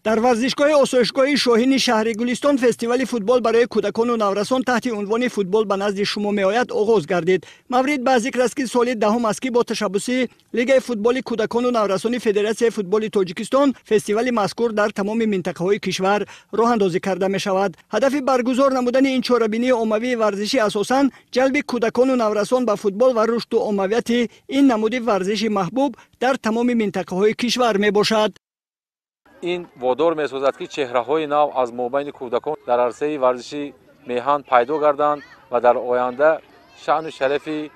Дар варзишгоҳи осоишгоҳи Шоҳини шаҳри Гулистон фестивали футбол барои кӯдакону наврасон таҳти унвони «Футбол ба назди шумо меояд» оғоз гардид. Маврид ба зикр аст, ки соли 10-ум аст, ки бо ташаббуси Лигаи футболи кӯдакону наврасони Федератсияи футболи Тоҷикистон фестивали мазкур дар тамоми минтақаҳои кишвар роҳандозӣ карда мешавад. Ҳадафи баргузор намудани ин чорабинии оммавии варзишӣ асосан ҷалби кӯдакону наврасон ба футбол ва рушду оммавияти ин намуди варзиши маҳбуб дар тамоми минтақаҳои кишвар мебошад. Ин водор месозад, ки чеҳраҳои нав аз мобайни кӯдакон дар арсаи варзиши меҳан пайдо гарданд ва дар оянда шаъну шарафи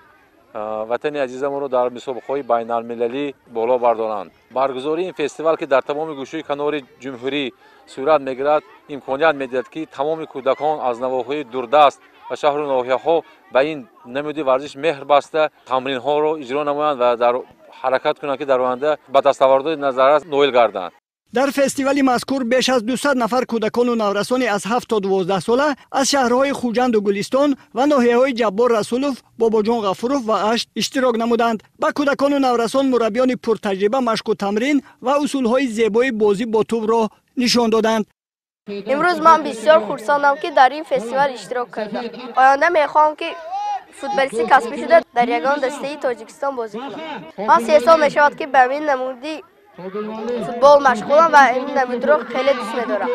ватани азизамонро дар мусобиқаҳои байналмилалӣ боло бардоранд. Баргузории ин фестивал, ки дар тамоми гӯшаи канори ҷумҳурӣ сурат мегирад, имконият медиҳад, ки тамоми кӯдакон аз навоҳии дурдаст ва шаҳру ноҳияҳо ба ин намуди варзиш меҳр баста, тамринҳоро иҷро намоянд ва дар ҳаракат кунанд, ки дар оянда ба дастовардҳои назаррас ноил гарданд. Дар фестивали мазкур беш аз 200 нафар кӯдакону наврасони аз 7 то 12 сола аз шаҳрҳои Хуҷанду Гулистон ва ноҳияҳои Ҷаббор Расулов, Бобоҷон Ғафуров ва Ашт иштирок намуданд. Ба кӯдакону наврасон мураббиёни пуртаҷриба машқу тамрин ва усулҳои зебои бозӣ бо тӯбро нишон доданд. Имрӯз ман бисёр хурсандам, ки дар ин фестивал иштирок кардам. Оянда мехоҳам, ки футболисти касбӣ шуда, дар ягон дастаи Тоҷикистон бозӣ кунам. Ман 3 сол мешавад, ки ба ин намуди футбол машғулам ва ин намудро хеле дӯст медорам.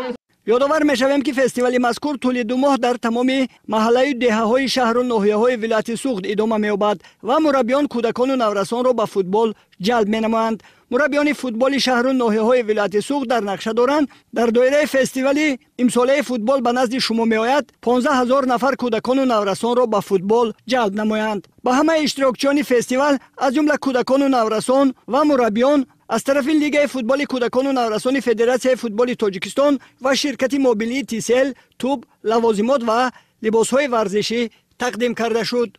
Ёдовар мешавем, ки фестивали мазкур тӯли 2 моҳ дар тамоми маҳаллаю деҳаҳои шаҳру ноҳияҳои вилояти Суғд идома меёбад ва мураббиён кӯдакону наврасонро ба футбол ҷалб менамоянд. Мураббиёни футболи шаҳру ноҳияҳои вилояти Суғд дар нақша доранд, дар доираи фестивали имсолаи «Футбол ба назди шумо меояд» 15 ҳазор нафар кӯдакону наврасонро ба футбол ҷалб намоянд. Ба ҳамаи иштирокчиёни фестивал, аз ҷумла кӯдакону наврасон ва мураббиён, аз тарафи Лигаи футболи кӯдакону наврасони Федератсияи футболи Тоҷикистон ва ширкати мобилии Тисел тӯб, лавозимот ва либосҳои варзишӣ тақдим карда шуд.